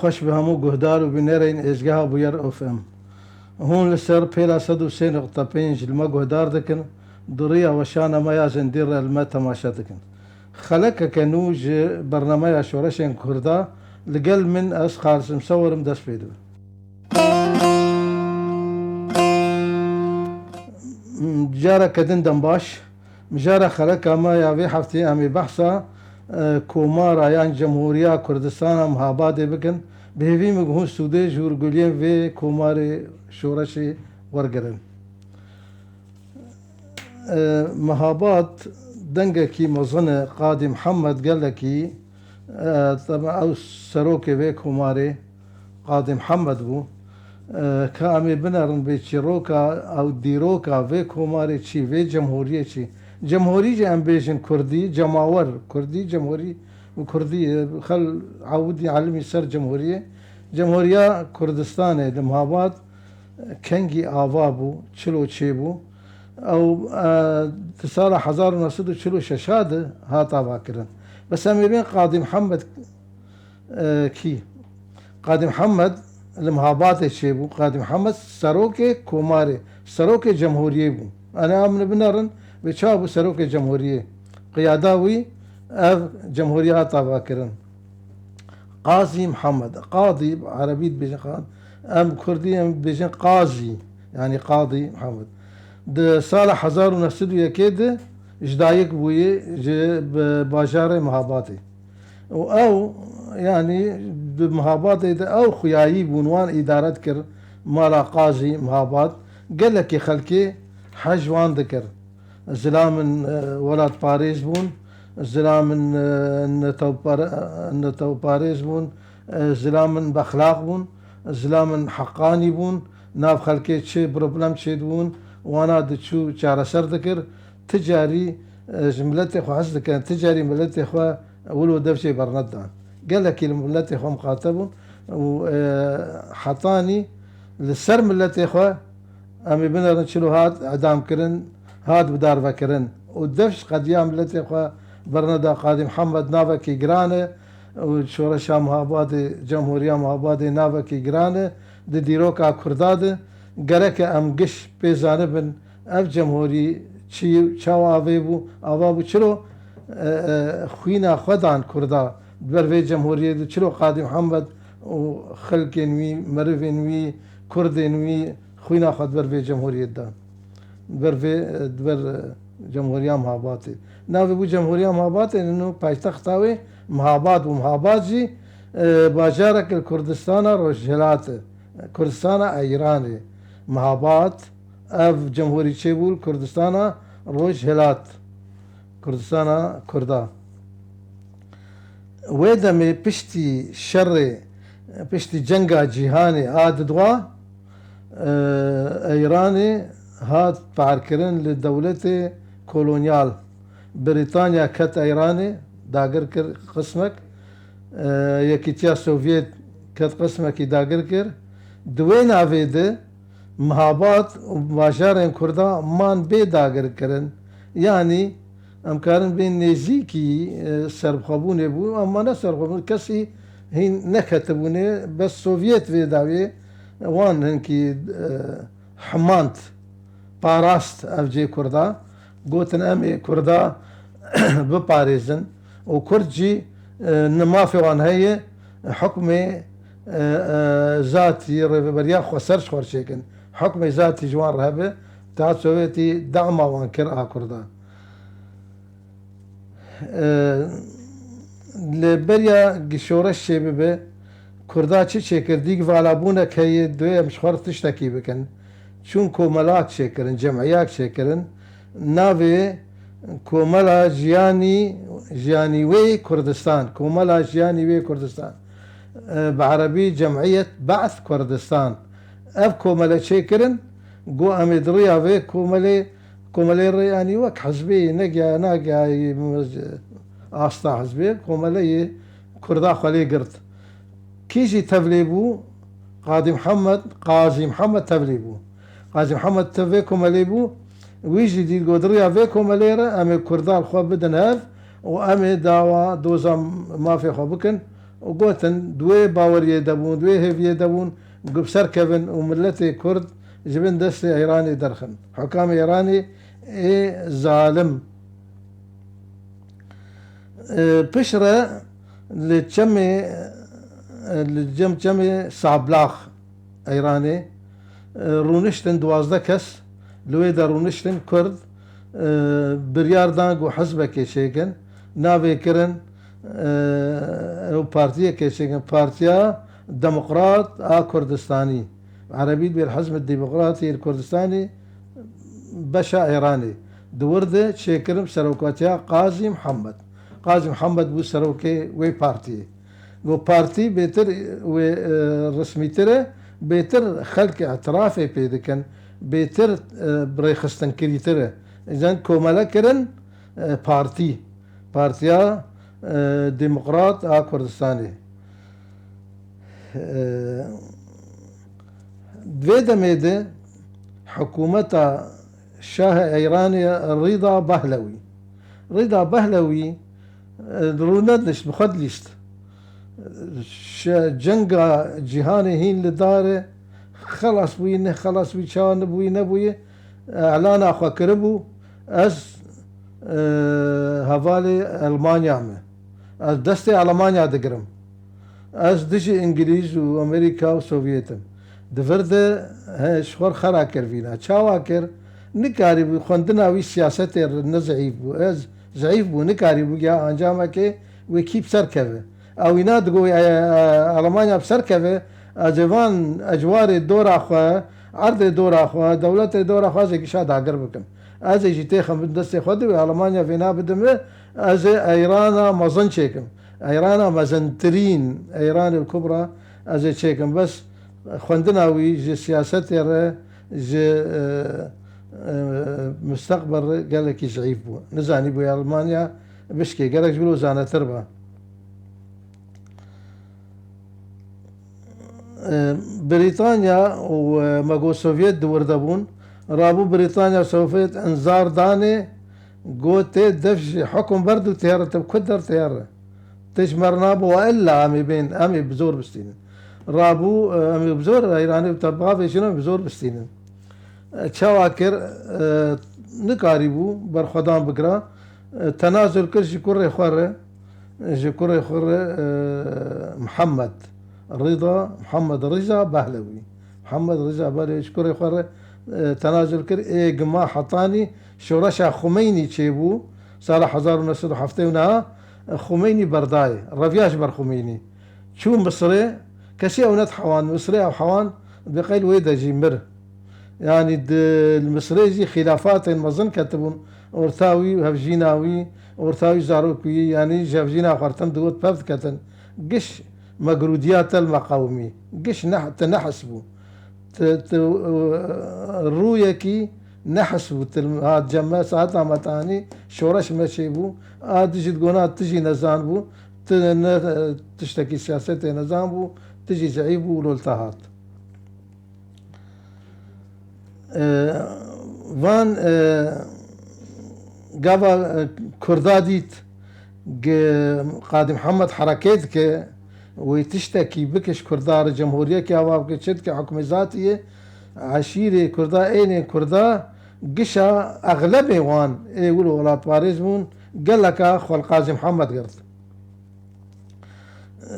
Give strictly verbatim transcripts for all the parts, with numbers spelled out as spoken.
Xweş bi hemû guhdar û bînerên êzgeha Bûyer F M. Hûn li ser pêla sed û sê nokta pênc li me guhdar dikin, di riya weşana me ya zindî re li me temaşe dikin. Xelekeke nû ji bernameya Şoreşên Kurda li gel min ez Qasim Sewr im dest pê dibe. Careke din dem baş. Mijara xeleka me ya vê hefteyê em ê behsa, e, Komara yan Cemhuriya Kurdistana Mihabadê bikin. Bi hêvî min ku hûn sûdê ji hûrguliyên vê komarê şoreşê wergirin. E, Mihabad dengekî mezin e, Qadî Mihemed gelekî, e, tebe ew serokê vê komarê, Qadî Mihemed bû. E, ka em ê binerin vê çîroka ew dîroka vê komarê çi, vê cemhuriyê çi? Cemhurî jî em bêjin kurdî, cemawer kurdî, cemhurî bi kurdî, e, xel ewidî elimî ser cemhuriyê. Cemhuriya Kurdistanê li Mihabad, e, kengî ava bû, çilo çêbû. Ew, e, di sala hezar û neh sed û çil û şeş de hat avakirin. Bes em ê bên Qadî Mihemed e, kî? Qadî Mihemed li Mihabadê çêbû. Qadî Mihemed serokê komarê, serokê cemhuriyê bû. Ene em li binerin, vê çawa bû serokê cemhuriyê? Qiyada wî ev cemhuriye hat avakirin. Qazî Mihemed, qadî, bi erebî dibêjin qad, em kurdî em dibêjin qazî, yanî Qadî Mihemed. Di sala hezar û neh sed û yekê de ji dayik bûye, ji bi bajarê Mihabadê. Û ew, yanî di Mihabadê de ew xuyayî bûn, wan îdare dikir mala Qazî Mihabad. Gelekî xelkê hej wan dikir. Zilamên, e, welatparêz bûn, zilamên, e, netewpar-, e, netewparêz bûn, e, zilamên bexlaq bûn, zilamên heqanî bûn, nav xelkê çi problem çêdibûn, wana diçû çareser dikir. Ti carî, e, ji miletê xwe hez dikirin, ti carî miletê xwe wilo dev jê bernedan. Gelekî li miletê xwe miqate bûn û, e, hetanî li ser miletê xwe, em ê binerin çilo hat edamkirin, hat bidarvekirin û dev ji qediya miletê xwe berneda. Qadî Mihemed navekî giran e û şoreşa Mihabadê, Cemhuriya Mihabadê navekî giran e di dîroka Kurda de. Gereke em giş pê zanibin, ev cemhurî çi, çawa avê bû, ava bû, çilo, e, e, xwîna xwe dan Kurda di ber vê cemhuriyê de, çilo Qadî Mihemed û xelkên wî, merivên wî, kurdên wî xwîna xwe di ber vê cemhuriyê de dan. Di ber vê, e, di ber, e, Cemhuriya Mihabatê. Navê bû Cemhuriya Mihabatê, nû paytexta wê Mihabat bû. Mihabat jî, e, bajarek li Kurdistana Rojhilat e. Kurdistana Eyranê. Mihabat, ev cemhurî çêbû li Kurdistana Rojhilat, Kurdistana Kurda. Wê demê piştî şerê, piştî cenga cîhanê a didwa, e, Eyranê hat parkirin li dewletê kolonyal. Brîtanya ket Eyranê, dagir kir qismek. E, Yekîtiya Sovyet ket qismekî dagir kir. Di wê navê de Mihabat û bajarên Kurda man bê dagirkirin. Yanî em karin bên nêzîkî, e, serbixwebûnê bû, ama ne serbixwebûn, kesî hîn neketibûnê, bes Sovyet vê dawê wan hinkî, e, himand, parast ev cê Kurda. Gotin, em ê Kurda biparêzin û Kurd jî, e, ni mafê wan heye, hukmê, e, e, zatî, rêveberiya xweser ji xwe çêkin. Hukmê zatî ji wan re hebe, Îtîhad Sovyetî dema wan kir a Kurda. E, li beriya gi şoreş çêbibe, Kurda çi çêkir? Dîk valabûnek heye, divê em ji xwe re tiştekî bikin. Çûn komelak çêkirin, cemiyek çêkirin. Navê Komela Jiyanî, Jiyanî Wê Kurdistan, Komela Jiyanî Wê Kurdistan. E, bi erebî Cemiyet Be'th Kurdistan. Ev komele çêkirin, got, em ê di riya vê komelê Komelê re, yanî wek hizbê, negiya, nagiya, asta hizbê, komeleyê Kurda xwe lê girt. Kî jî tevlê bû? Qadî Mihemed, Qazî Mihemed tevlê bû. Qazî Mihemed tev vê komelê bû. Wî jî dît, got, di riya vê komelê re em ê Kurda li xwe bidin hev û em ê dawa doza mafê xwe bikin. û gotin, di wê baweriyê de bûn, di wê hêviyê de bûn, ku bi ser kevin û miletê Kurd ji bin destê Îranê derxin. Hukamê Îranê ê zalim. E, piştre li çemê, e, li cem çemê Sablax Îranê, e, rûniştin duwazdeh kes, li wê de rûniştin Kurd, e, biryar dan ku hizbekê çêkin, navê kirin, e, ew partiyekê çêkin, Partiya Demokrat a Kurdistanî. Erebî dibêr Hizb Demokratî Kurdistanî, beşa Îranê. Di wir de çêkirin bi serokatiya Qazî Mihemed. Qazî Mihemed bû serokê wê partiyê. Got partî bêtir wê, e, resmîtir e, bêtir xelk îtirafê pê dikin, bêtir, e, bi rêxistinkirîtir e. Îzen komele kirin, e, partî. Partiya, e, Demokrat a Kurdistanê. E, di vê demê de hikûmeta Şahê Îranê Rîda Behlewî. Rîda Behlewî, e, rûnedişt, bi xwe dilîst. Şe-, cenga cîhanê hîn li dar e, xelas bûyî, ne xelas bûyî, çawa nebûyî, nebûyî, e, îlana xwe kiribû, ez, e, hevalê Elmanya me. Ez destê Elmanya digirim. Ez dijî Îngilîz û Amerîka û Sovyet im. Di vir de, he, ji xwe re xera kir vîna. Çawa kir? Nikarîbû xwendina wî siyasetê re ne zeîf bû. Ez zeîf bû, nikarîbû ya encamekê wê kî bi ser keve. Ew îna digo, e, e, Elmanya bi ser keve, ez ê van ecwarê dora xwe, erdê dora xwe, dewletê dora xwe ez ê gişa dagir bikim. Ez ê jî têxim bin destê xwe de wê Elmanya vêna bidime, ez ê Îrana mezin çêkim. Îrana mezintirîn, Îranê Kubra, ez ê çêkim. Bes xwendina wî ji siyasetê re, ji, e, e, mustaqbel re gelekî zeîf bû. Nizanî bû Elmanya bişkê, gerek ji wilo zanetir be. E, Brîtanya û, e, me got Sovyet di wir de bûn. Rabû Brîtanya Sovyet inzar danê, got tê dev ji hukum ber dû tê re, te bi ku der tê re. Te ji me re nabo, we illa em ê bên, em ê bi zor bistînin. Rabû, e, em ê bi zor, Îranê bi te bavêjin, em ê bi zor bistînin. E, çawa kir, e, nikarîbû berxwedan bikira, e, tenazul kir ji kurê xwe re, ji kurê xwe re, e, Mihemed Rîda, Mihemed Rîza Behlewî. Mihemed Rîza Behlewî ji kurê xwe re, e, tenazul kir, ê gima hetanî şoreşa Xumeynî çêbû, sala hezar û neh sed û heftê û neh, Xumeynî berdayê, reviya ji ber Xumeynî. Çû Misirê, kesî ew nedihewand. Misirê ew hewand, bi qeyd wê de jî mir. Yanî di, li Misirê jî xîlafatên mezin ketibûn orta wî û hevjîna wî, orta wî zarok wî, yanî ji hevjîna xwe re tim digot pev diketin. Giş megrûdiya te li me qewimî. Giş ne, te nehis bû. Ti, ti, e, rûyekî nehis bû, ti hat cem me, saeta me te anî, şoreş me çêbû, a dijî digona ti jî nezan bû, ti ne, e, tiştekî siyasetê nezan bû, ti jî zeîf bû û li te hat. E, van, e, gava, e, Kurda dît, Qadî Mihemed hereket dike, wê tiştekî bike ji Kurda re, cemhuriyekê ava bike, çi dike, hukmê zatî ye, eşîrê Kurda, ênê Kurda, gişa exlebê wan ê wilo welatparêz bûn, geleka xwe li Qazî Mihemed girt.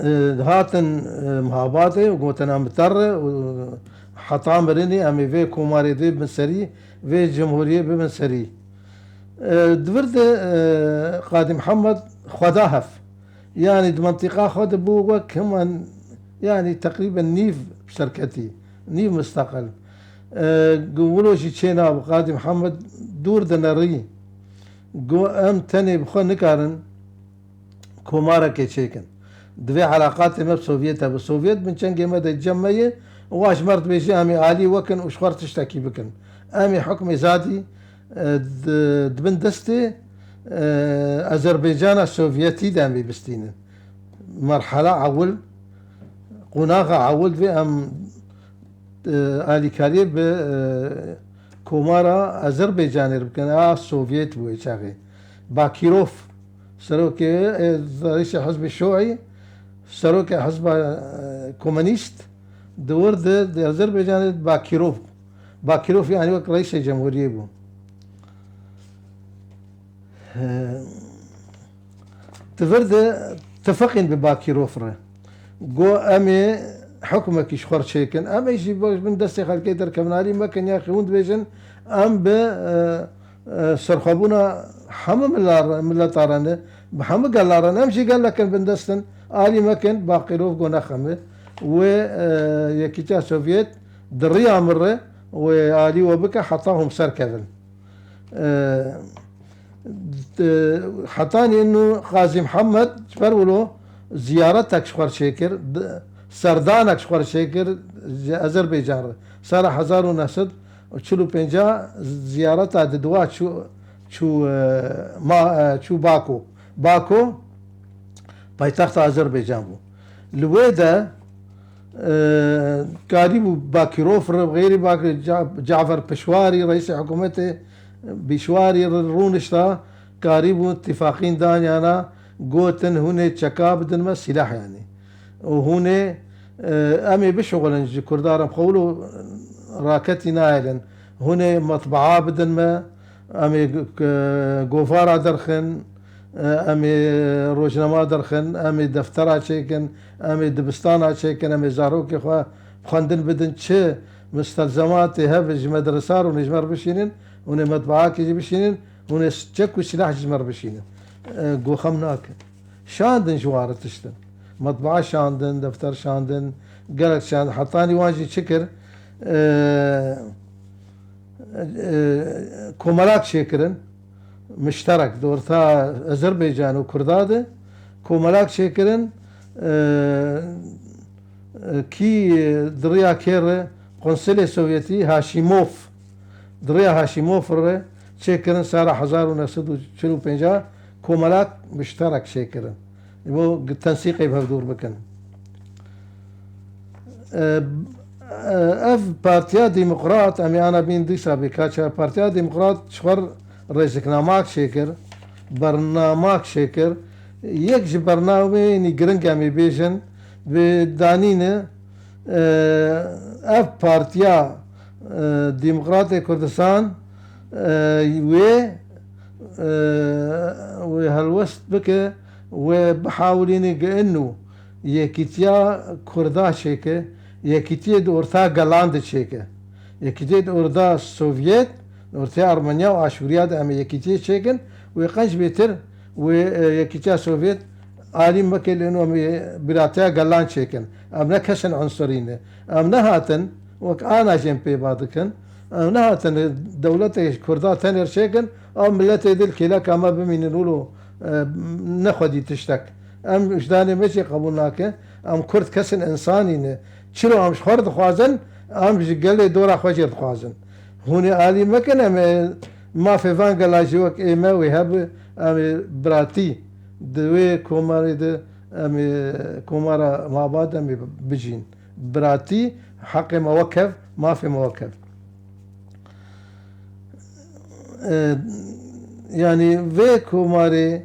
E, hatin, e, Mihabadê û gotin, em bi te re û heta mirinê em ê vê komarê dê bin serî, vê cemhuriyê bibin serî. E, di vir de, e, Qadî Mihemed xwe da hev. Yanî di mentiqa xwe de bû wek heman, yanî teqrîben nîv serketî, nîv misteqil. E, gu wilo jî çênabû, Qadî Mihemed dûr dinerî. Gu em tenê bi xwe nikarin komarekê çêkin. Divê eleqatê me bi Sovyet hebe. Sovyet binçengê me de cem me ye, wa ji me re dibêje em ê alî wekin û ji xwe re tiştekî bikin. Em ê hukmê zadî, e, di, di bin destê, e, Azerbaycana Sovyetî de em ê bistînin. Merhela ewil, qonaxa ewil divê em e, alîkariyê bi, e, Komara Azerbaycanê re bikin. A Sovyet bû wê çaxê. Bakîrov, serokê, e, rêşê Hizbê Şûî, Serokê Hizba, e, Komunîst di wir de, di Azerbaycanê Bakîrov. Bakîrov, yanî wek reîsê cemhuriyê bû. E, di vir de tifiqîn bi Bakîrov re. Got, em ê hukmekî ji xwe re çêkin. Em ê jî bo-, bin destê xelkê derkevin, alî mekin, ya xwe hûn dibêjin, em bi, e, e, serxwebûna hemû mila-, mileta re ne, bi hemû gela re ne, em jî gelek in, bin dest in, alî mekin, Bakîrov got, nexemê. Wê, e, Yekîtiya Sovyet di riya min re, wê alî we bike heta hûn bi ser kevin. E, Di-, hetanî inu Qazî Mihemed ji ber wilo ziyaretek ji xwe re çêkir, di-, serdanek ji xwe re çêkir ji Azerbaycan re. Sala hezar û neh sed û çil û pênc ziyareta diduwa çû, çû, e, ma, e, çû Bako. Bako paytexta Azerbaycan bû. Li wê de, e, karîbû Bakîrov re, xeyrî Bakî-, Ca-, Cafer Pişwarî, reîsê hikûmetê, Bîşwarî rûnişta, karîbû tifaqîn dan yana, gotin, hûn ê çeka bidin me, sîlah yanî. Û hûn ê, e, em ê bişuxulin ji Kurdan re, xwe wilo raketî nahêlin. Hûn ê metbaa bidin me, em ê g-, g-, govara derxin, e, em ê rojnama derxin, em ê deftera çêkin, em ê dibistana çêkin, em ê zarokê xwe xwendin bidin, çi mistelzematê hev ji medresa re hûn ê ji me re bişînin, hûn ê metbaakê jî bişînin, hûn ê s-, çek û sîlah jî ji me re bişînin. E, got, xem nakin. Şandin ji wan re tiştin. Metbaa şandin, defter şandin, gelek şandin. Hetanî wan jî çi kir? E, e, komelak çêkirin. Mişterek di orta Azerbaycan û Kurda de komelak çêkirin. E, e, kî di riya kê re, Konselê Sovyetî, Haşîmov, di riya Haşîmov re çêkirin, sala hezar û neh sed û çil û pênc komelak mişterek çêkirin. Bo tensîqê bi hevdûr bikin. E, e, ev Partiya Demokrat, em ê ana bîn dîsa bê kaça, Partiya Demokrat ji xwe rêziknamak çêkir, bernamak çêkir. Yek ji bernameyên giring em ê bêjin, bi danîne, e, ev Partiya, e, Demokratê Kurdistan, e, wê, e, wê helwest bike, wê bihawilîne gi inu yekîtiya Kurda çêke, yekîtiyê di orta gelan de çêke. Yekîtiyê di orta Sovyet, di ortaya Ermeniya û Aşûriya de em ê yekîtiyê çêkin, wê qenc bêtir wê, e, yekîtiya Sovyet alî meke, lê inu em ê biratiya gelan çêkin. Em ne kesên unsurî ne. Em nehatin, wek ana jê em pê ba dikin, em nehatin dewletê Kurda tenêr çêkin, ew miletê dil kêleka me bimînin wilo, e, ne xwedî tiştek. Em wijdanê me jê qebûl nake. Em Kurd kesên însanî ne. Çilo em ji xwe re dixwazin, em ji gelê dora xwe jê re dixwazin. Hûn ê alî mekin, em ê mafê van gela jî wek ê me wê hebe, em ê biratî di wê komarê de, em ê komara maba de em ê bijîn. Biratî, heqê me wek hev, mafê me wek hev. E, yanî vê komarê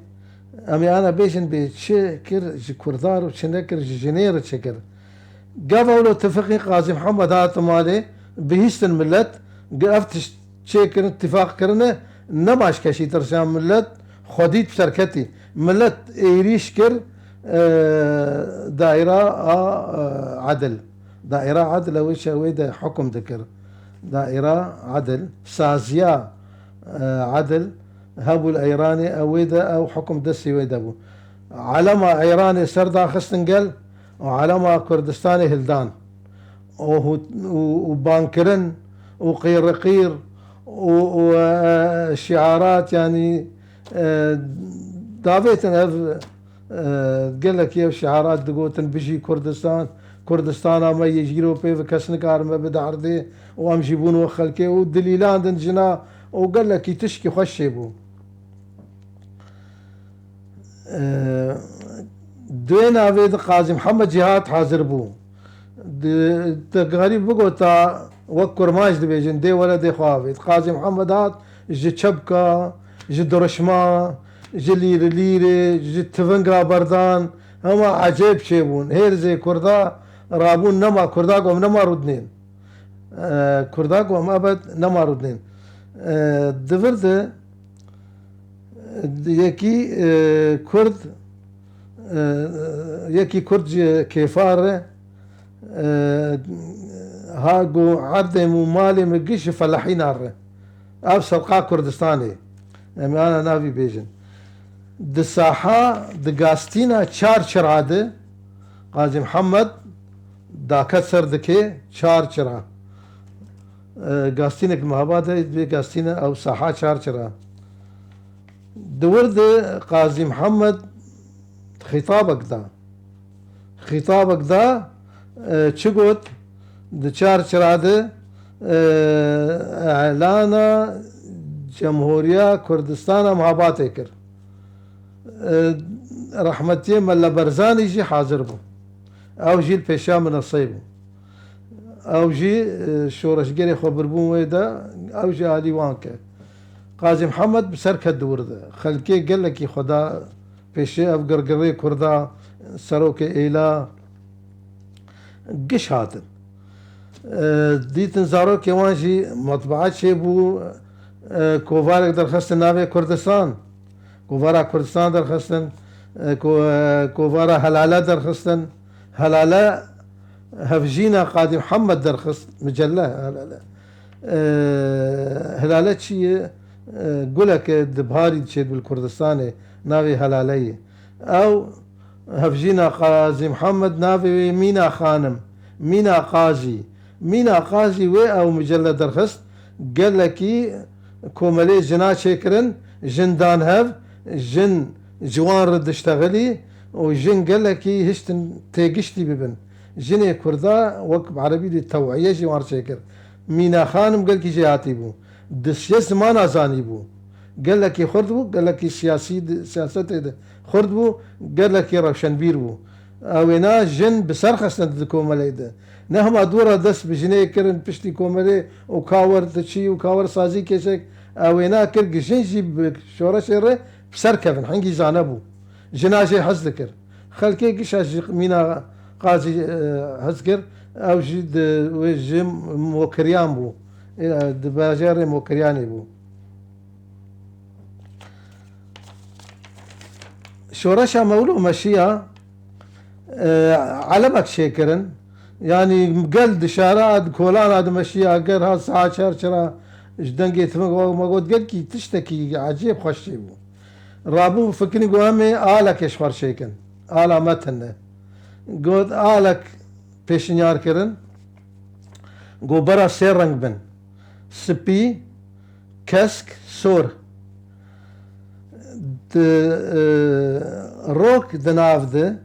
em ê ana bêjin bê çi kir ji Kurda re û çi nekir, ji jinê re çi kir. Gava wilo tifiqî Qazî Mihemed hat malê, bihîstin milet, gi ev tişt çêkirin, tifaq kirine, nema ji kesî tirsiya, milet xwedî bi ser ketî. Milet êrîş kir, e, daîra a, e, edil. Daîra edil ew çi wê de hukum dikir. Daîra edil, saziya, e, edil, hebû li Îranê, ew wê de ew hukum destê wê de bû. Elema Îranê ser daxistin gel û elema Kurdistanê hildan. Û hû-, û, û bankirin û qîriqîr û, û, e, şiarat, yanî, e, davêtin ev, e, gelekî ev şiarat digotin, "Bijî Kurdistan, Kurdistana me yê jîro pê ve kes nikare me bide erdê û em jî bûn wek xelkê" û dilîlandin jina û gelekî tişkî xweş çêbû. E, Dê navê di Qazî Mihemed jî hat hazir bû. Di, te garî bigota wek kurmanc dibêjin, dê weledê xwe avêt. Qazî Mihemed hat ji çepka, ji dirişma, ji lîri lîrê, ji tivinga berdan, Hema ecêb çêbûn. Hêrzê Kurda rabûn nema Kurda ku em nema rûdinên. E, Kurda ku em ebed nema rûdinên. E, di vir de, e, yekî, e, Kurd, e, yekî Kurd ji Kêfa re, e, ha got, erdê min û malê min giş ji felahîna re. Ev serqa Kurdistanê. Em ê ana navî bêjin. Di saha, di gastîna çar çira de Qazî Mihemed daket ser dikê çar çira. E, gastînek mehabade, vê gastîne ew saha çar çira. Di wir de Qazî Mihemed xîtabek da. Xîtabek da, e, çi got? Di çar çira de, e, îlana Cemhuriya Kurdistana Mehabatê kir. E, rehmetiyê Mele Berzanî jî hazir bû. Ew jî li pêşiya mineseyê bû. Ew jî, e, şoreşgerê xwe birbûn wê de, ew jî alî wan ke. Qazî Mihemed bi ser ket di wir de. Xelkê gelekî xwe da pêşê ev girgirê Kurda, serokê êla giş hatin. E, dîtin zarokê wan jî matbaa çêbû, e, kovarek derxistin navê Kurdistan. Kovara Kurdistan derxistin, e, ko-, e, kovara Helale derxistin. Helale hevjîna Qazî Mihemed derxist, micelle Helale. E, Helale çi ye? E, guleke di biharî diçêt li Kurdistanê, navê Helale ye. Ew hevjîna Qazî Mihemed navê wê Mîna Xanim, Mîna Qazî. Mîna Qazî wê ew micelle derxist, gelekî komelê jina çêkirin, jin dan hev, jin ji wan re diştexilî û jin gelekî hiştin têgiştî bibin. Jinê Kurda wek bi erebî dê tew'iye ji wan re çêkir. Mîna Xanim gelkî jêhatî bû. Di sê zimana zanîbû. Gelekî xurt bû, gelekî siyasî di, siyasetê de xurt bû, gelekî rewşenbîr bû. Ewêna jin bi ser xistin di komelê de. Ne hema dû re dest bi jinê kirin piştî komelê û ka wer diçî û ka wer sazî kêşek, ewêna kir gi jin jî bi şoreşê re bi ser kevin. Hingî zane bû. Jina jê hez dikir. Xelkê gişa ji Mîna Qazî, e, hez kir. Ew jî di wê ji Mokiriyan bû. E, di bajarê Mokiriyanê bû. Şoreşa Mewlo Meşiya, e, elemek çêkirin. Yanî gel dişara, di kolana dimeşiya, ger ha saet çar çira ji dengê tifing me got, gelkî tiştekî ecêb xweş çêbû. Rabû fikirî got, em ê alekê ji xwe re çêkin. Ala me tune. Got, alek pêşinyar kirin. Got, bera sê reng bin. Spî, kesk, sor. Di, e, rok di nav de,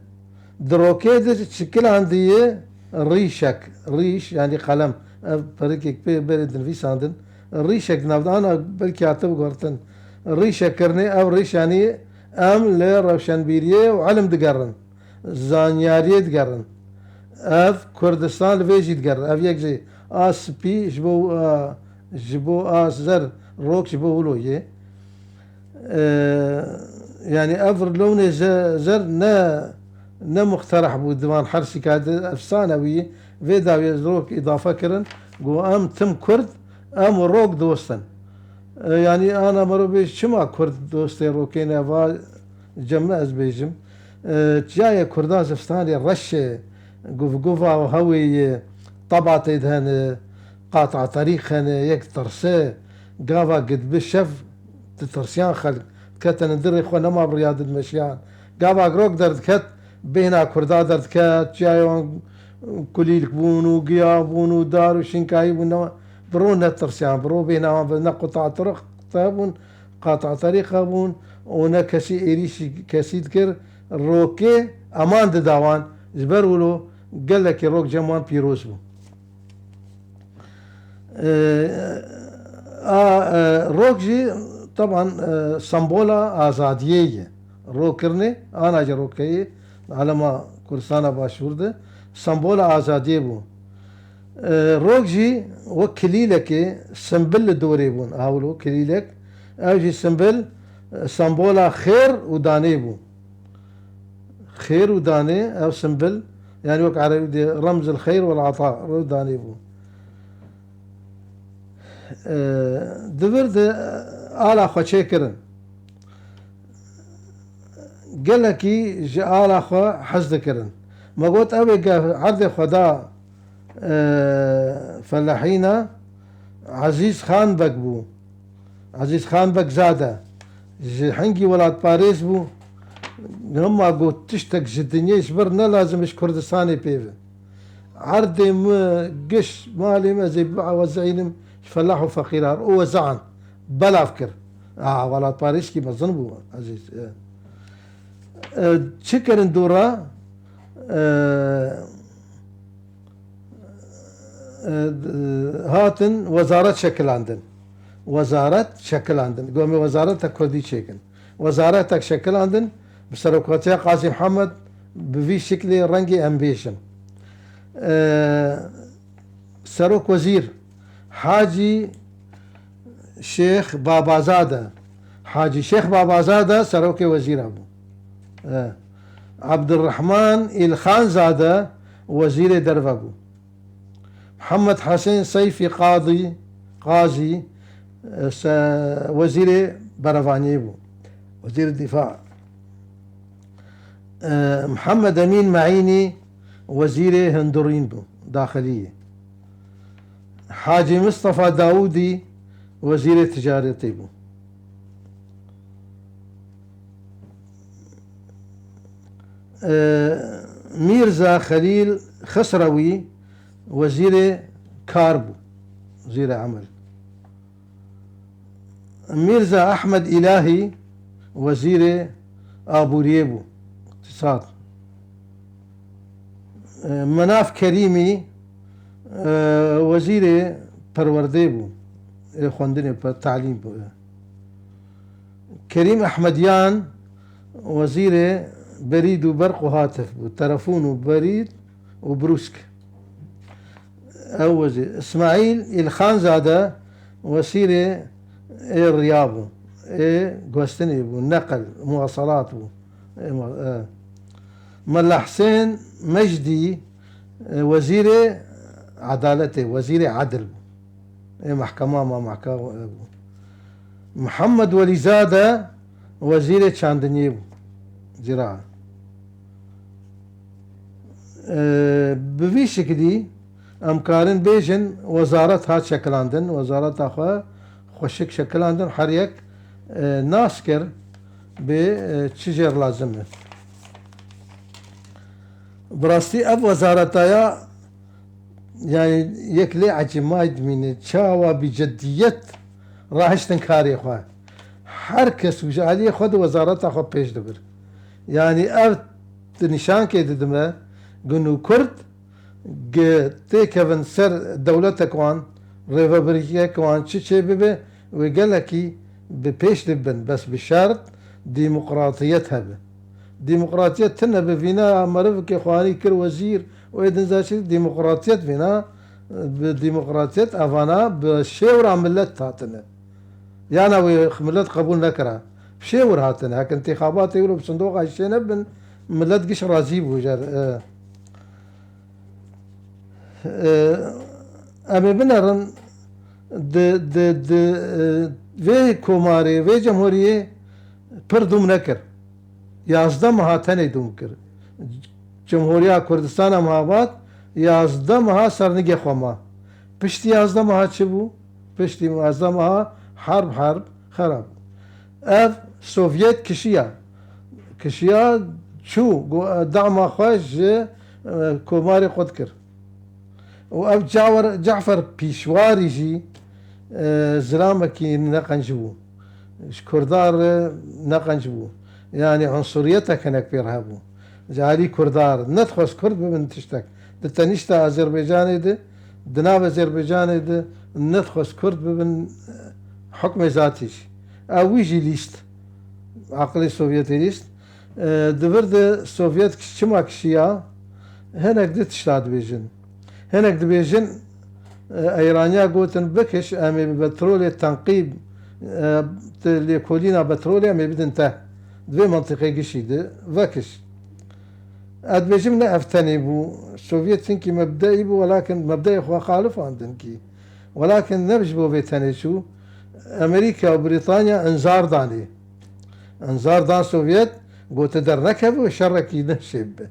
di rokê de şikilandiye rîşek. Rîş, yanî qelem. Ev perikek pê berê dinivîsandin. Rîşek di nav de, ana belkî hate biguhertin. Rîşek kirine, ev rîş, yanî em li rewşenbîriyê û ilim digerin. Zanyariyê digerin. Ev Kurdistan li vê jî digerin. Ev yek jî a spî ji bo, a, ji bo a zer, rok ji bo wilo yê. E, yanî ev lewne ze-, zer ne, ne muqtereh bû di van hersîka de, efsane wî vê dawiyê rok îdafe kirin. Got em tim Kurd, em rok dost in. E, yanî ana mero bêj çima Kurd dostê rokê ne, va cem me ez bêjim. E, cayê Kurda zivistanê reş e, guvguva û hewê ye, teba tê de hene, qata terîq hene, yek tirse, gava gidbi şev ditirsiyan xelk, diketine dirê xwe nema bi riya dimeşiyan. Gava rok derdiket, bêhna Kurda derdiket, cayê wan kulîlk bûn û giya bûn û dar û şinkayî bûn, nema, bi ro netirsiyan, bi ro bêhna wan bi ne quta'a tiriq hebûn, qata terîq hebûn û ne kesî êrîşî kesî dikir, rokê eman dida wan, ji ber wilo gelekî rok cem wan pîroz bû. E, a, e, rok jî teban, e, sembola azadiyê ye. Rokkirinê, ana jî rokeyê, alema Kurdistana Başûr de sembola azadiyê bû. E, rok jî wek kilîlekê simbil li dorê bûn. Hewlo kilîlek, ew jî simbil, e, sembola xêr û danê bû. Xêr û danê, ev simbil, yanî wek erebî dê remzil xeyr wel ata, rû danê bû. E, di vir de ala xwe çêkirin. Gelekî ji ala xwe hez dikirin. Me got, ew ê ge-, erdê xwe da, e, felahîna, Ezîz Xan Beg bû. Ezîz Xan Beg Zade. Ji hingî welatparêz bû. Hema got, tiştek ji dinyê ji vir ne lazim e ji Kurdistanê pê ve. Erdê min, giş malê min ez ê biewezînim ji felah û feqîran. Û wezean belav kir. A, welatparêzkî mezin bû, Ezîz. E, e, çi kirin dû re? E, e, hatin wezaret şekilandin. Wezaret şekilandin. Gomê wezareta Kurdî çêkin. Wezaretek şekilandin, bi serokatiya Qazî Mihemed, bi vî şiklê rengê em bêjin. E, Serok Wezîr Hacî Şêx Babazade, Hacî Şêx Babazade serokê wezîra bû. E, Abdurrahman Îlxanzade wezîrê derve bû. Mihemed Hesên Seyfî Qadî, Qazî, e, se-, wezîrê berevaniyê bû. Wezîrê dîfa. E, Mihemed Emîn Meînî wezîrê hundirîn bû, daxiliyê. Hacî Mistefa Dawûdî wezîrê ticaretê bû. E, Mîrza Xelîl Xisrewî wezîrê kar bû, wezîrê emel. Mîrza Ehmed Îlahî wezîrê aboriyê bû, îqtîsad. E, Menaf Kerîmî, e, wezîrê perwerdê bû, ê xwendinê, pe-, talîm bû. Kerîm Ehmediyan wezîrê berîd û berq û hatif bû, telefon û berîd û brûsk. Ew wezîr. Îsmaîl Îlxanzade wezîrê ê riya bû, ê guhestinê bû, neqil, muwasalat bû. Ê mu-, e. Mela Husên Mecdî, e, wezîrê edaletê, wezîrê edil bû. Ê mehkema ma mehka-, e, bû. Mihemed Welîzade wezîrê çandiniyê bû. Zira. E, bi vî şiklî em karin bêjin, wezaret hat şekilandin, wezareta xwe xweşik şekilandin, her yek, e, nas kir bê, e, çi jêr lazim e. Bi rastî ev wezareta ya, yani yek lê ecêb dimîne, çawa bi ceddiyet rahiştin karê xwe. Her kes û ji aliyê xwe di wezareta xwe pêş dibir. Yani ev di nîşankê didime, gun û Kurd gi têkevin ser dewletek wan, rêvebiriyek wan çi çê bibe, wê gelekî bi pêş dibin, bes bi şert demokratiyet hebe. Demokratiyet tune bi vîna merivkê xwarî kir wezîr û ê din zaçî demokratiyet vîna, bi demokratiyet evana bi şêwra millet hatine. Yana wê millet qebûl nekira. Bi şêwr hatine. Hek intixabatê wilo bi sindoqa şê nebin, millet giş razî bû jer. E, e, em ê binerin di, di, di, e, vê komarê, vê cemhuriyê pir dûm nekir. Yazdeh meha tenê dûm kir. Cumhuriya Kurdistana Mehabat yazdeh meha sernigê xwe ma. Piştî yazdeh meha çi bû? Piştî yazdeh meha herb, herb, xerab. Ev Sovyet kişiya. Kişiya çû, go-, dama xwe ji, e, komarê xwe dikir. Û ev Cawer-, Cafer Pîşwarî jî, e, zilamekî neqenc bû. Ji Kurdan re neqenc bû. Yanî unsuriyetek hinek pê re hebû. Ji alî Kurdan re. Nedixwest Kurd bibin tiştek. Di tenîşta Azerbaycanê de, di nav Azerbaycanê de nedixwest Kurd bibin, e, hukmê zatî jî. Ew wî jî lîst. Aqilê Sovyetê lîst. E, di vir de Sovyet çima kişiya, hinek di tişta dibêjin. Hinek dibêjin, e, Eyraniya gotin, bikiş, em ê bi petrolê tenqîb, e, te-, lêkolîna petrolê em ê bidin te. Di vê mentiqê gişî de vekiş. Ez dibêjim ne ev tenê bû. Sovyet hinkî mebdeî bû, welakin mebdeyê xwe xalifandin kî. Welakin ne ji bo vê tenê çû. Amerîka û Brîtanya inzar danê. Inzar dan Sovyet, got, tu dernekeve û şerekî din çêbibe.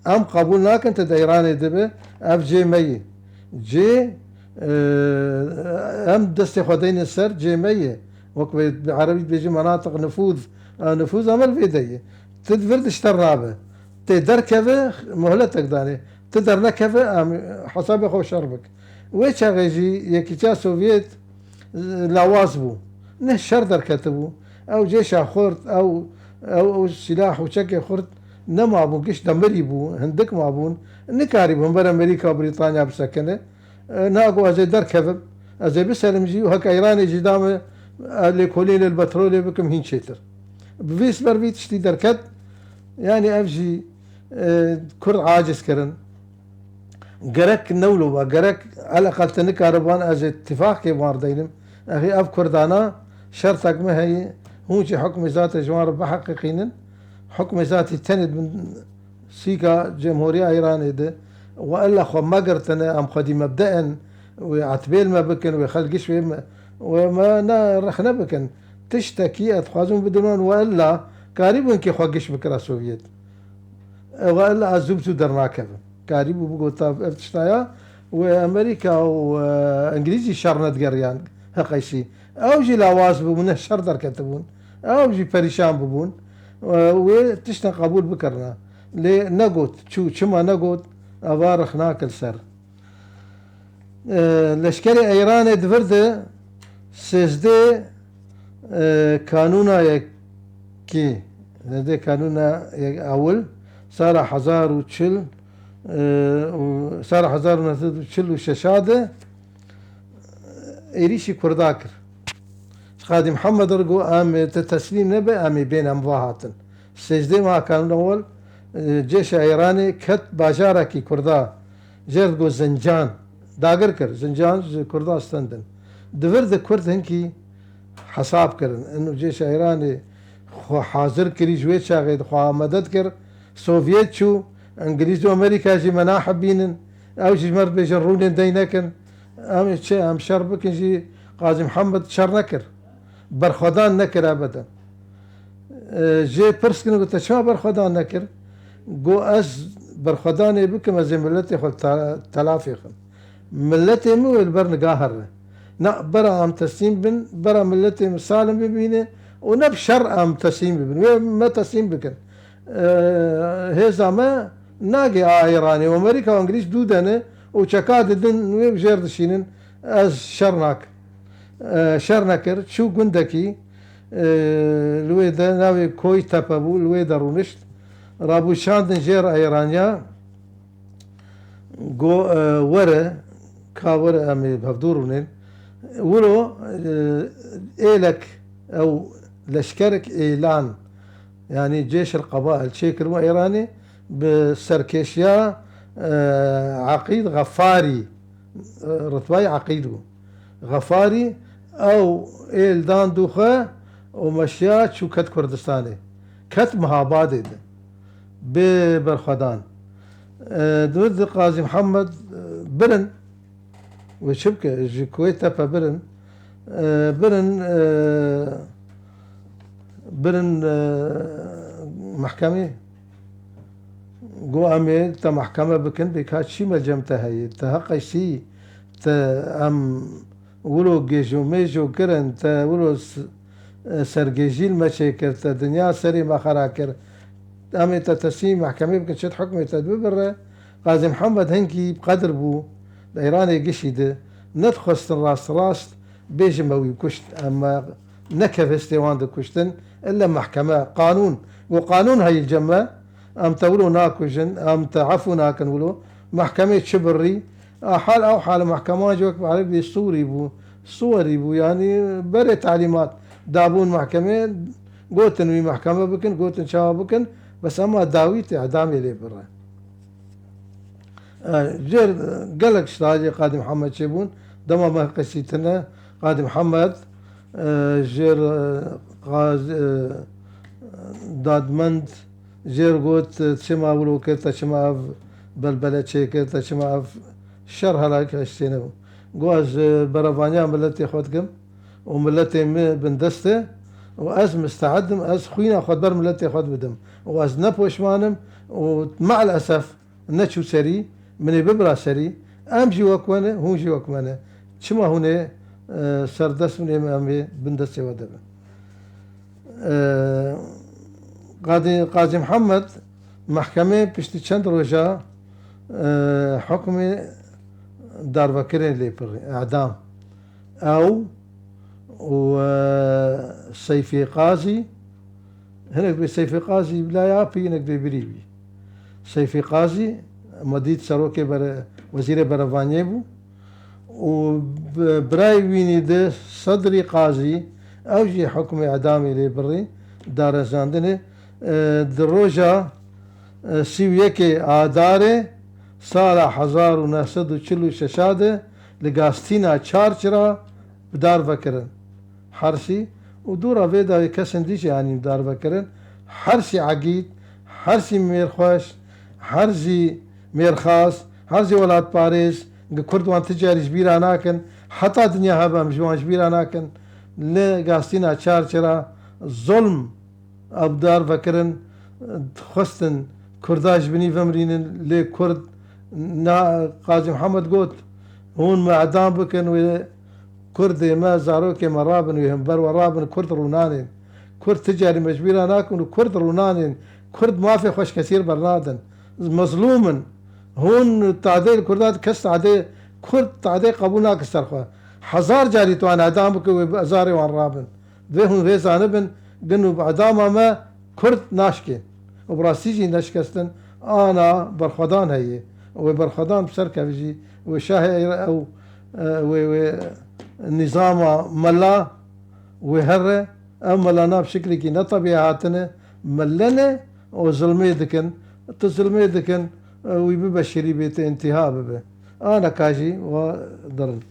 Em qebûl nakin tu di Îranê dibe, ev cê me ye. Cê, e, em destê xwe deynin ser, cê me ye. Wek bi, bi erebî dibêjin menatiq nifûz. E, nifûz em li vê de ye. Tu di vir de ji te re nabe. Tê derkeve, muhletek danê. Tu dernekeve, em hesabê xwe şer bik. Wê çaxê jî Yekîtiya Sovyet, e, lawaz bû. Ne şer derketibû. Ew cêşa xurt, ew, ew, ew sîlah û çekê xurt nemabûn, giş demirî bû, hindik mabûn. Nikarîbûn ber Amerîka û Brîtanya bisekine. E, na got, ez ê derkevim, ez ê biserim jî û heke Îranê jî dame, e, lêkolînê li petrolê bikim hîn çêtir. Bi vî ber vî tiştî derket, yanî ev jî, e, Kurd aciz kirin. Gerek newlo ba, gerek eleqal te nikariban ez ê tifaqê wan deynim. Exî ev Kurdana şertek me heye, hûn jî hukmê zatê ji wan re biheqîqînin. Hukmê zatî tenê bin sîka Cemhuriya Îranê de, we ella xwe megirtine, em xwedî mebde in, wê etbêl me bikin, wê xelk giş wê me, wê me ne rexne bikin. Tiştekî ez dixwazim bidinon, we ella karîbûn kî xwe giş bikira Sovyet. E, we ella ez zû bi zû dernakevim. Karîbû bigota ev tiştaya, wê Amerîka û, e, Îngilîzî şer nedigeriyan heqeysî. Ew jî lawaz bûbûn, ne şer derketibûn. Ew jî perîşan bûbûn. E, wê tiştên qebûl bikirina. Lê negot, çû, çima negot, eva rexnak li ser. E, leşkerê Îranê di vir de sêzdeh, e, kanûna yekî, sêzdeh kanûna yek ewil, sala hezar û çil, e, û sala hezar û neh sed û çil û şeş de êrîşî Kurda kir. Qazî Mihemed re got, em ê te teslîm nebe, em ê bên em va hatin. Sêzdeh meha kanûna ewil, e, cêşa Îranê ket bajarekî Kurda, jê re digot Zincan, dagir kir. Zincan ji Kurda stendin. Di vir de Kurd hinkî hesab kirin. Ino cêşa Îranê xwe hazir kirî, ji wê çaxê de xwe amade dikir. Sovyet çû, Îngilîz û Amerîka jî me nahibînin. Ew jî ji me re dibêjin rûnên dey nekin. Em ê çi, em şer bikin jî Qazî Mihemed şer nekir. Berxwedan nekir ebeden. E, jê pirs kirin, got, te çima berxwedan nekir? Got, ez berxwedanê bikim, ez ê miletê xwe te-, telafê xim. Miletê min wê li ber niga here. Ne bera em teslîm bin, bera miletê min salim bibîne û ne bi şer em teslîm bibin. Wê me teslîm bikin. E, hêza me nagê a Îranê û Amerîka û Îngilîz dû dene û çeka didin wê bi jêr dişînin. Ez şer nakim. E, şer nekir. Çû gundekî, e, li wê de navê Koytepe bû, li wê de rûnişt. Rabûçandin jêr Îraniya. Go, e, were, ka were em ê bi hevdû rûnên. Wilo, e, êlek ew leşkerek êlan, yanî cêş el qebail çêkiribû Îranê bi serkêşiya, e, Eqîd Xefarî, e, ritbayî Eqîd bû. Xefarî ew êl dan dû xwe û meşiya çû ket Kurdistanê. Ket Mihabadê de. Bê berxwedan. E, di vir de Qazî Mihemed, e, birin. Wê çi bike? Ji Kuweyt tepe birin. E, birin, e, birin, e, mehkemê. Go em ê te mehkeme bikin, bê ka çi mecem te heye? Te heqeysî, te em wilo gêjo mêjo kirin, te wilo s-, e, sergêjî li me çêkir, te dinya serê me xera kir. Em ê te teslîmî mehkemê bikin, çi hukmê te bibire. Qazî Mihemed hinkî bi qedir bû, di Îranê gişî de, nedixwestin rast rast bêjin me wî kuşt. Em, e, nekeve hestê wan dikuştin, ille mehkeme, qanûn. Got, qanûn heye li cem me, em te wilo nakujin, em te efû nakin wilo. Mehkemê çi birî? A hal ew hal mehkeman jî wek bi erebî sûrî bû, suwerî bû, yanî berê telîmat dabûn mehkemê, gotin wî mehkeme bikin, gotin çawa bikin, bes ema dawî tê edamê lê bire. E, jêr gelek ştahiyê Qadî Mihemed çêbûn. Dema me qesîtine, Qadî Mihemed, e, jêr, e, qaz-, e, dadmend, Jê re got, "Çima wilo kir, te çima ev belbele çêkir, te çima ev şer helak hiştêne?" Got, "Ez, e, berevaniya miletê xwe dikim û miletê min bindest e û ez misteed im, ez xwîna xwe ber miletê xwe bidim û ez ne poşman im û me'lesef neçû serî, min ê bibira serî, em jî wek we ne, hûn jî wek me ne. Çima hûn ê, e, ser dest min ê, em ê bin destê we de bin?" E, Qadî, Qazî Mihemed mehkemê piştî çend roja, e, hukmê darvekirinê lê pirî, edam. Ew û, e, Seyfê Qazî, hinek bê Seyfê Qazî bila ya pî, hinek bê birî bî. Seyfê Qazî, me dît serokê bere-, wezîrê berevaniyê bû û bi-, birayê wînî di Sedrî Qazî, ew jî hukmê edamê lê birî, darezandinê, e, di roja, e, sî û yekê Adarê sala hezar û neh sed û çil û şeş de li Gastîna Çarçira bi dar vekirin. Hersî û dûra vê dawî kesên dî jî anîn bi dar vekirin. Hersî egîd, hersî mêrxweş, herzî mêrxas, herzî welatparêz, gi Kurd wan ti carî ji bîra nakin. Heta dinya hebe em ji wan ji bîra nakin. Li Gastîna Çarçira zulm ew dar vekirin, dixwestin Kurda ji binî vemrînin, lê Kurd na, Qazî Mihemed got, "Hûn me edam bikin, wê Kurdê me, zarokê me rabin, wê hember we rabin, Kurd rûnanên. Kurd ti carî me ji bîra nakin û Kurd rûnanên. Kurd mafê xwe ji kesî re bernadin. Mezlûm in. Hûn tadê li Kurda kes tadê, Kurd tadê qebûl nake ser xwe. Hezar carî tu wan edam bike, wê zarê wan rabin." Divê hûn vê zanibin, gin û bi edama me Kurd naşkên. Û bi rastî jî neşkestin ana berxwedan heye. Û wê berxwedan bi ser keve jî, wê şahê ew, e, wê, wê nîzama mela wê here, ew melana bi şiklekî netebî hatine, mele ne û zilmê dikin, tu zilmê dikin, e, wî bibe şirîbê, tu întiha bibe. Ana ka jî wa dirin.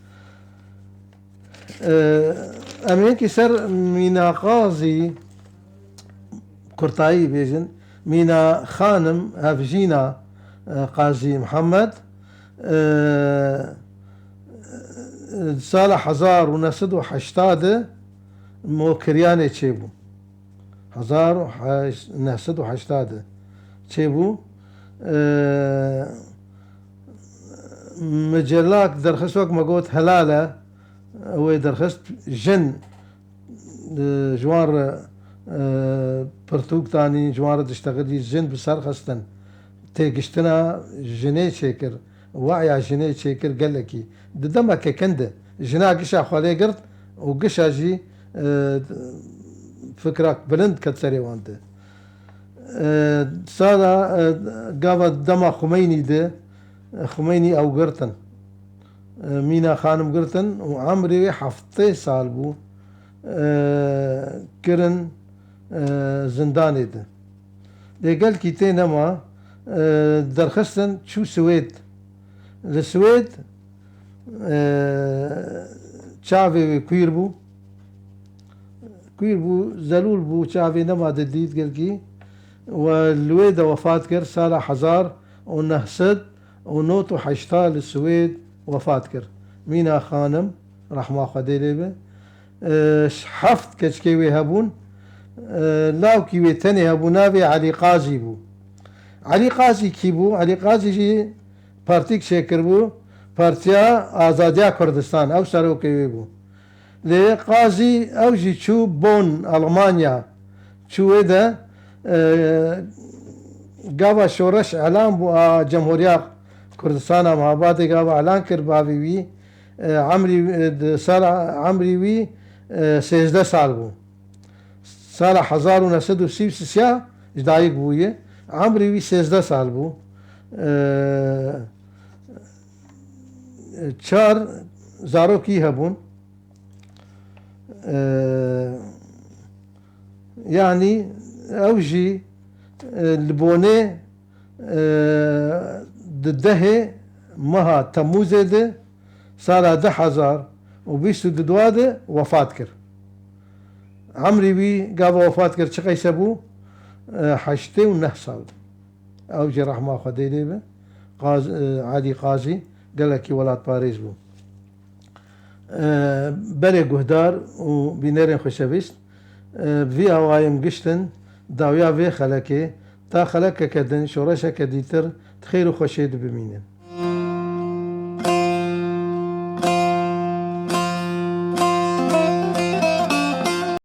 Em ê hinkî ser Mîna Qazî, kurtayî bêjin, Mîna Xanim, hevjîna, e, Qazî Mihemed, e, sala hezar û neh sed û heyşta de mokiriyanê çêbû. Hezar û neh sed û heyşta de çêbû. E, Micelak derxist, wek me got, helal e. Wê derxist jin, e, ji wan re, e, pirtûk danîn, ji wan re diştexilî, jin bi ser xistin. Têgiştina jinê çêkir, we'ya jinê çêkir gelekî. Di demeke kin de jina gişa xwe lê girt û gişa jî, e, fikrak bilind ket serê wan de. E, sala, e, gava dema Xumeynî de, e, Xumeynî ew girtin. E, Mîna Xanim girtin û emrê wê heftê sal bû, e, kirin, e, zindanê de. Lê gelkî tê nema, e, derxistin çû Swêd. Li Swêd, e, çavê wê kwîr bû. Kwîr bû, zelûl bû, çavê nema didît gelkî. We li wê de wefat kir, sala hezar û neh sed û nod û heyşta li Swêd wefat kir. Mîna Xanim, rehma Xwedê lê be. E, heft keçikê wê hebûn. E, lawkî wê tenê hebû, navê Elî Qazî bû. Elî Qazî kî bû? Elî Qazî jî partîk çêkiribû, Partiya Azadiya Kurdistan, ew serokê wê bû. Lê Qazî ew jî çû Bonn, Almanya. Çû wê de, e, gava şoreş elan bû a Cemhuriya Kurdistana Mehabadê gava elan kir bavê wî, e, emrî, e, di sala emrî wî, e, sêzdeh sal bû. Sala hezar û neh sed û sî û sê ji dayik bûye. Emrî wî sêzdeh sal bû. E, çar zarokî hebûn. E, yanî ew jî, e, li Bonê, e, di dehê meha Temûzê de sala du hezar û bîst û du de wefat kir. Emrî wî gava wefat kir çi qeyse bû? e, heştê û neh sal. Ew jî rehma Xwedê lê be. Qaz-, e, Elî Qazî gelekî welatparêz bû. E, Berê guhdar û bînerên xweşevîst, e, bi vî awayê em giştin dawiya vê xelekê, ta xelekeke din, şoreşeke dîtir di xêr û xweşiyê de bimînin.